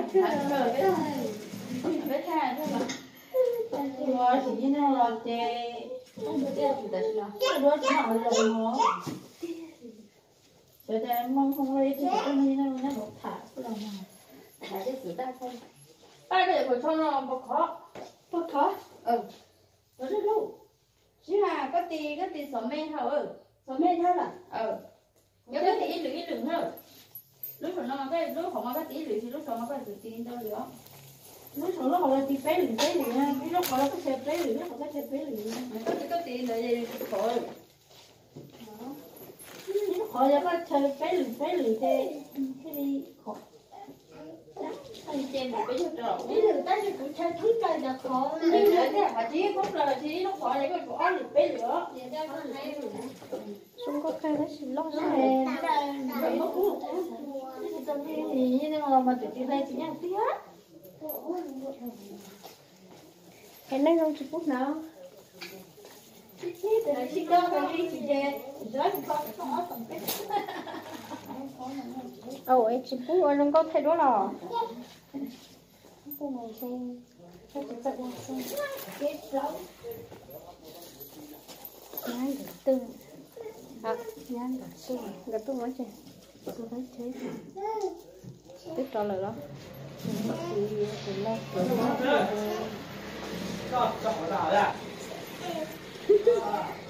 Peb thaij, peb thaij, ua tsis yeej neeg los ces, ua tsis tau los, sawv daws mloog mloog ua tsis tau yeej neeg los tham los. Paj, koj yuav kaum tsho no pos khov, pos khov, ua lub lub. Sib hais koj tis, koj tis xov me dhau, xov me dhau lawm. Yog koj tis ib lwm ib lwm na. Lub saum no, lub qhov no koj tis ib lwm, lub saum no koj tis ntau lwm os. Lub saum lub hauv los tis peb lwm peb lwm na, ib lub qhov los koj chaw peb lwm, lub qhov koj chaw peb lwm. Koj tis, koj tis ntawd es tsis khov. Ib lub qhov yog koj chaw peb lwm peb lwm ces thiaj li khov. Ib lwm tab sis kuv chaw thoob plaws cov khov, qhov tsis thoob plaws los sis ib lub qhov es koj tsum ob lwm peb lwm os. Zoo nkauj kawg tab sis loj zog. Mas tus tsis hle tsis yeej tiag. Es neeg zoo tsis pub hnov. Au, es tsis pub ua zoo nkauj thaij duab los? Nyab nkawd tuaj, nyab nkawd tuaj, nkawd tuaj muab tsev, tus qab tsheb twb rov lawm los? Tus los, tus los, tus los.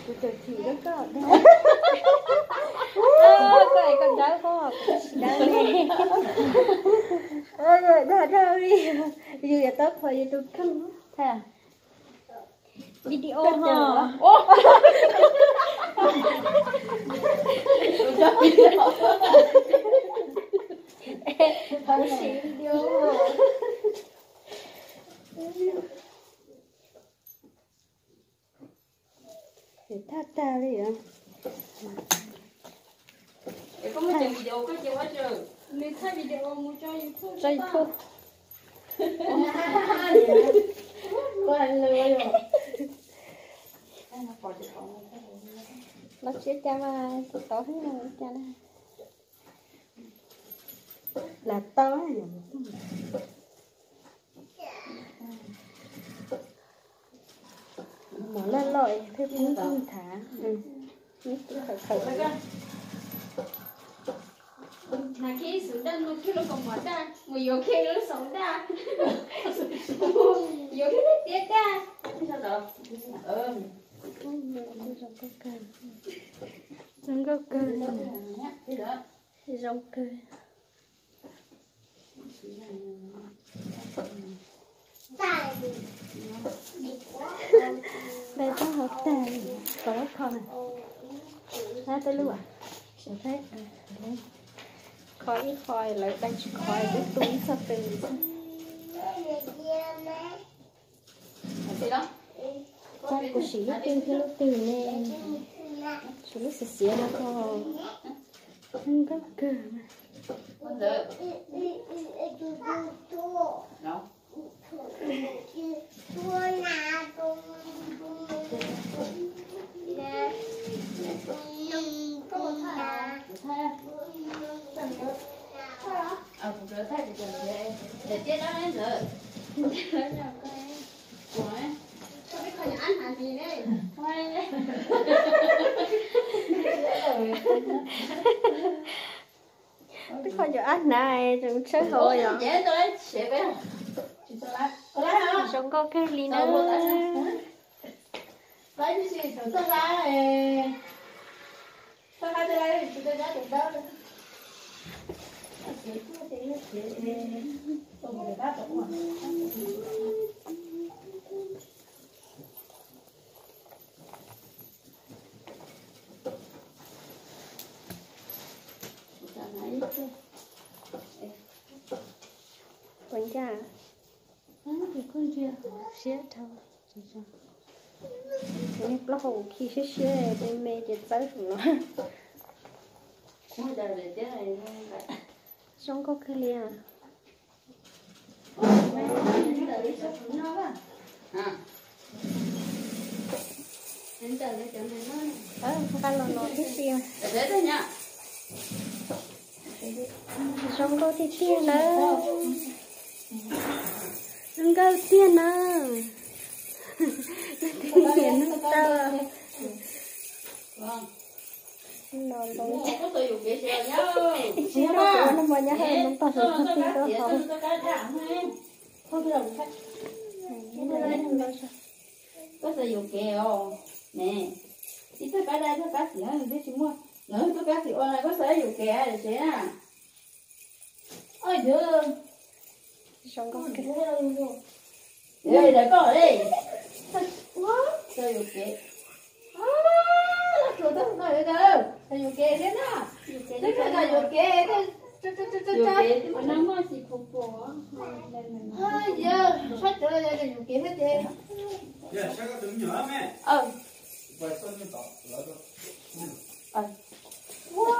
Kuv tseem chim rau koj dag. Koj es koj dawb hos kuv tsis dawb li. Dag dag li, yus yuav tau qhuas yus tus kheej. Video ho. Kuv siv video. Thaj tag li os. Nws thaij video mus tso YouTube. Tso YouTube. Los tsis ua cas mas tau tau thiab, ua cas na. Lam tau. Mov loj loj thiaj pub ntuj nthav. Khawm khawm. Hnav kiag ib xub daj no kiag lub kaus mom daj, mus yuav kiag lub xauv daj, yuav kiag tiab daj. Zoo nkauj kawg. Zoo kawg. Dai txog hauv tag li, kov lub kho na. Dab tej lub as, sawv daws kho ib qho, lawv dai tsis kho twb tu ib txoj twg li xwb. Kuv siv lub twg thiab lub twg ne? Siv lub xiav xiav no kho. Nkauj kawg. Twb kho cov ab hnav tseem tshawb hauv yom. Zoo nkauj kawg li na. Puas ncaj? Siab dhau. Kuv niag plaub hau khi siab siab, me me ces txawb saum no. Zoo nkauj kawg li. Nqa los no tib si. Zoo nkauj tiag tiag nawb. Zoo nkauj tiag na. Leej twg nyiam noob taug. No ntoo ib tsis rau kuv no mas nyob hauv ntoo tog ntoo tog tij rau hauv. Koj xav yuam kev os ne? Ib tug kab daj ib tug kab xim twb tsis muaj, lawv tug kab xim ua no koj xav yuam kev a, tsev na. Zoo nkauj kawg. Ua, tau yuam kev. Tau yuam kev thiab na. Twb tau yuam kev, tau yuam kev, tau yuam kev thiab ces. Ua,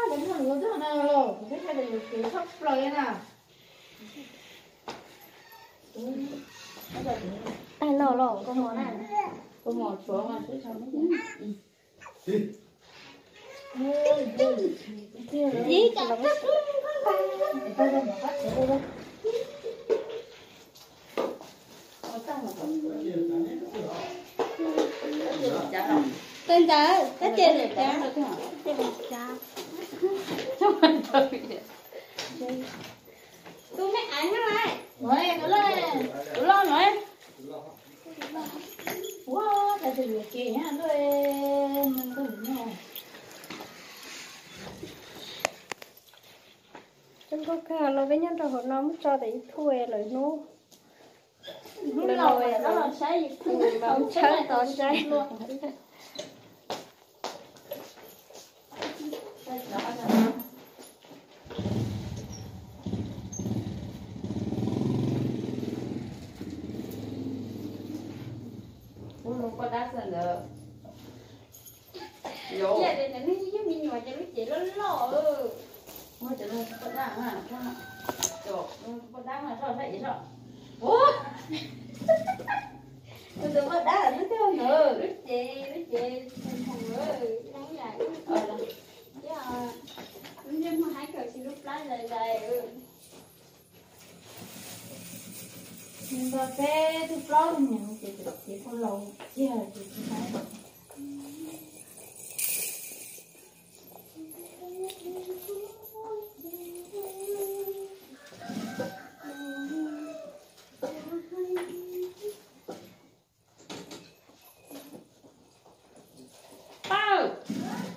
lawv muaj luag tag na los, kuv twb hais tias yuam kev tshaj plaws li na. Tag no los kua mos na. Kua mos tshuav mas. Tus ntawd, tab ces lawm cab, tab ces lawm cab. Tus me aiv no, tus loj no. Ua, cas tus yuam kev nyob ntuj, ntuj no. Zoo nkauj kawg los peb nyob rau hauv no muab tso tas ib thuj lawm hnub. Hnub laus los saib YouTube mas tshawb tau saib. Ua, poj dab xwb ntawd. Yog tias cov neeg yog me nyuam ces lub cev loj loj. Ua, cov neeg poj dab na, cov poj dab na, soj saib ib soj. Ua, tus poj dab xwb thiab ntawd. Lub cev, lub cev, lub cev, lub cev muag haib kawg tsis lub plab zais zais. Nws nto peb tug plaub niam ces ces kuj laus kiag ces tsis saib. Pab,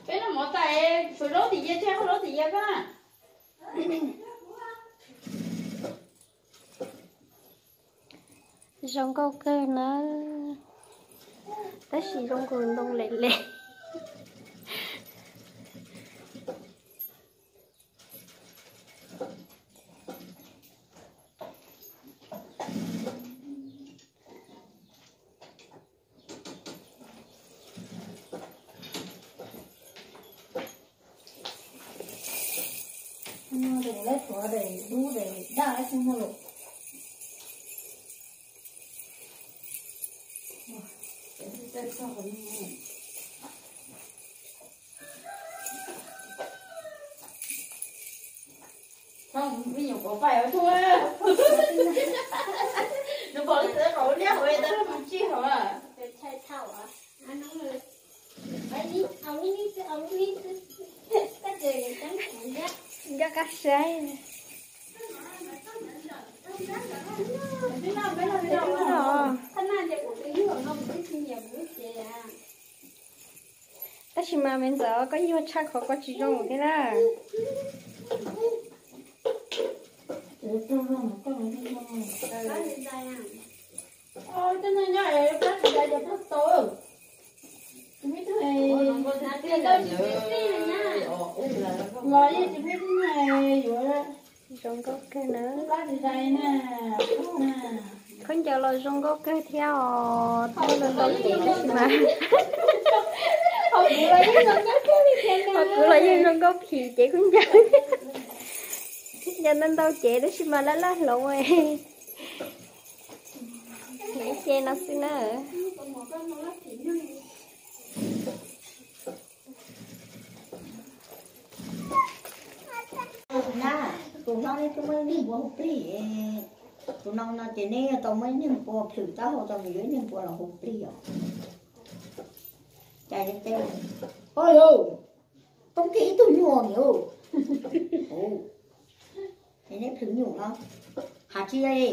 peb noj mov tas, suav zaub tim yias thiab, hau zaub tim yias pab. Zoo nkauj kawg na, tab sis zoo nkaus ntoo lem lem. Muag daim lab tuav daim dub daim daj ib tug muag lawm. Me nyuam quav pais ua tug, nws pom lub txiv qau liab hauv tas mus tsij hauv. Nco qab saib. Tab sis mas me ntxawm koj nyuag tshaj qhov koj tsis zoo thiab na. Los yeej tsis pheej yuav. Zoo nkauj kawg na. Khaub ncaws los zoo nkauj kawg thiab os, twb ntau ntau cev tab sis mas, ho kuv los yeej zoo nkauj phim cev khaub ncaws. Khaub ncaws ntau ntau cev tab sis mas laj laj hloov. Ib ce no xwb na. Tus hlob ne twb muaj ib lub npuav hu plig. Tus no no ces neb yuav tau muab ib niag npua plhws taub hau tau nws yuav ib niag npua los hu plig os. Cas neb teb, o yau, poob kiag ib tug nyuj niam. Ces neb plhws nyuj no, has tsis li.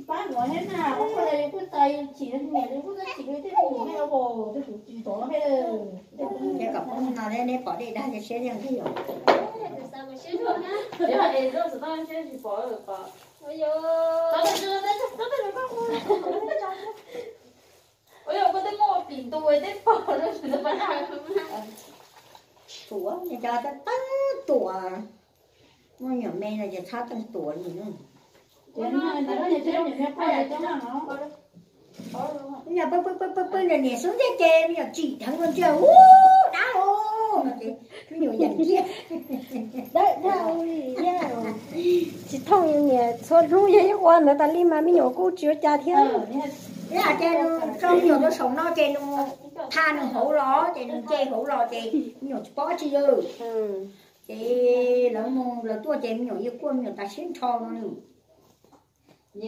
Pab nuav thiab na, ob peb los yus kuj tau chim niam, yus kuj tau chim tej me nyuam me os, tej kuv tsis tau he. Ces kom poob no neb pom dej dag siab thiab yog. Ua yog koj tej muaj pim ntu tej pom. Tuam, cov tab tab tuam, muaj nyuam me no ces txhob tau tuam li na. Pw pw pw pw, niam xub ntiag ces me nyuam tsim dheev los ntsia, ub, dab los no ces me nyuam yeem nciaj. Tsis thooj niam txhua hnub yog ib ua ntawd tas li mas me nyuam kuj tsis ua cas thiab. Yog ces nws tso me nyuam rau saum no ces nws tha nws hauv los ces nws nce hauv los ces me nyuam tsis paub tsi li. Ces lawv mus lawv tuaj ces me nyuam yeej kuaj me nyuam tas siab nrho no nws. Ib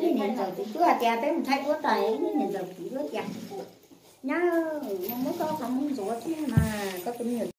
niam ntxawm txiv twb hais tias peb mus thaij duab tas, ib niam ntxawm txiv twb tias, nyab, muab koj qhov muag ntxuav thiab mas koj tus me nyuam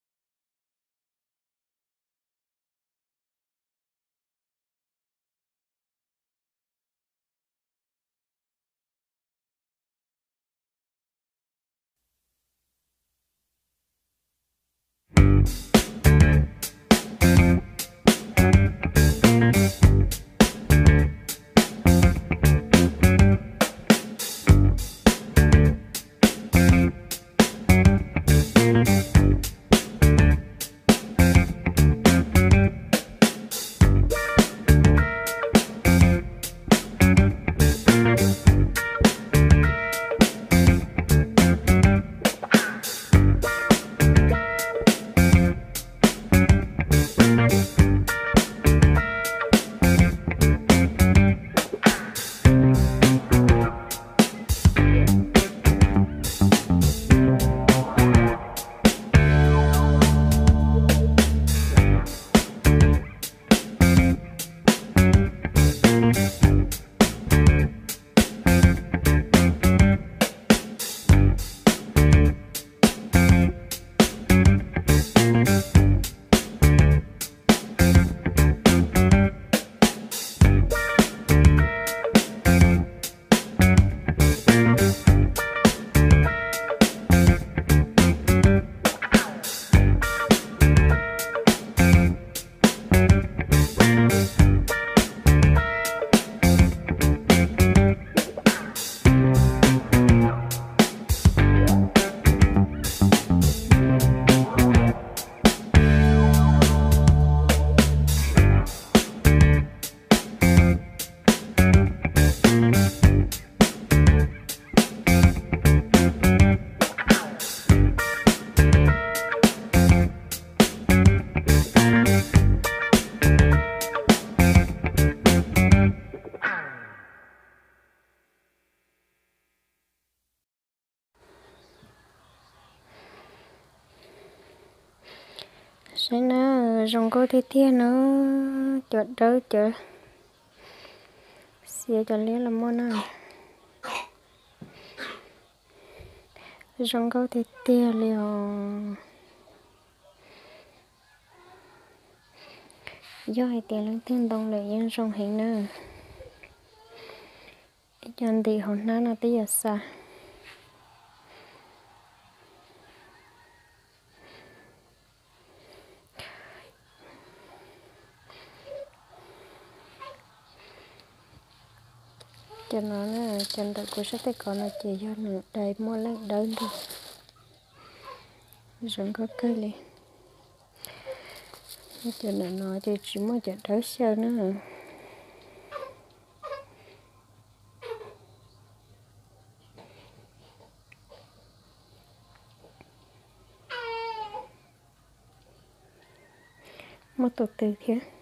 Saib na, zoo nkauj tiag tiag no, cov dawb cov xiav cov liab los muaj na. Zoo nkauj tiag tiag li os. Yog hais tias leej twg ntoo lawm yeej zoo heev na. Ib co ntim hauv hnab no twb yog xa. Cov no, cov ntawm kuv sab tej kov no ces yog nws dai muaj leej dawb ntag. Zoo nkauj kawg li. Cov ntawm no ces tsis muaj cov dawb xyaw na. Muaj tus twg thiab?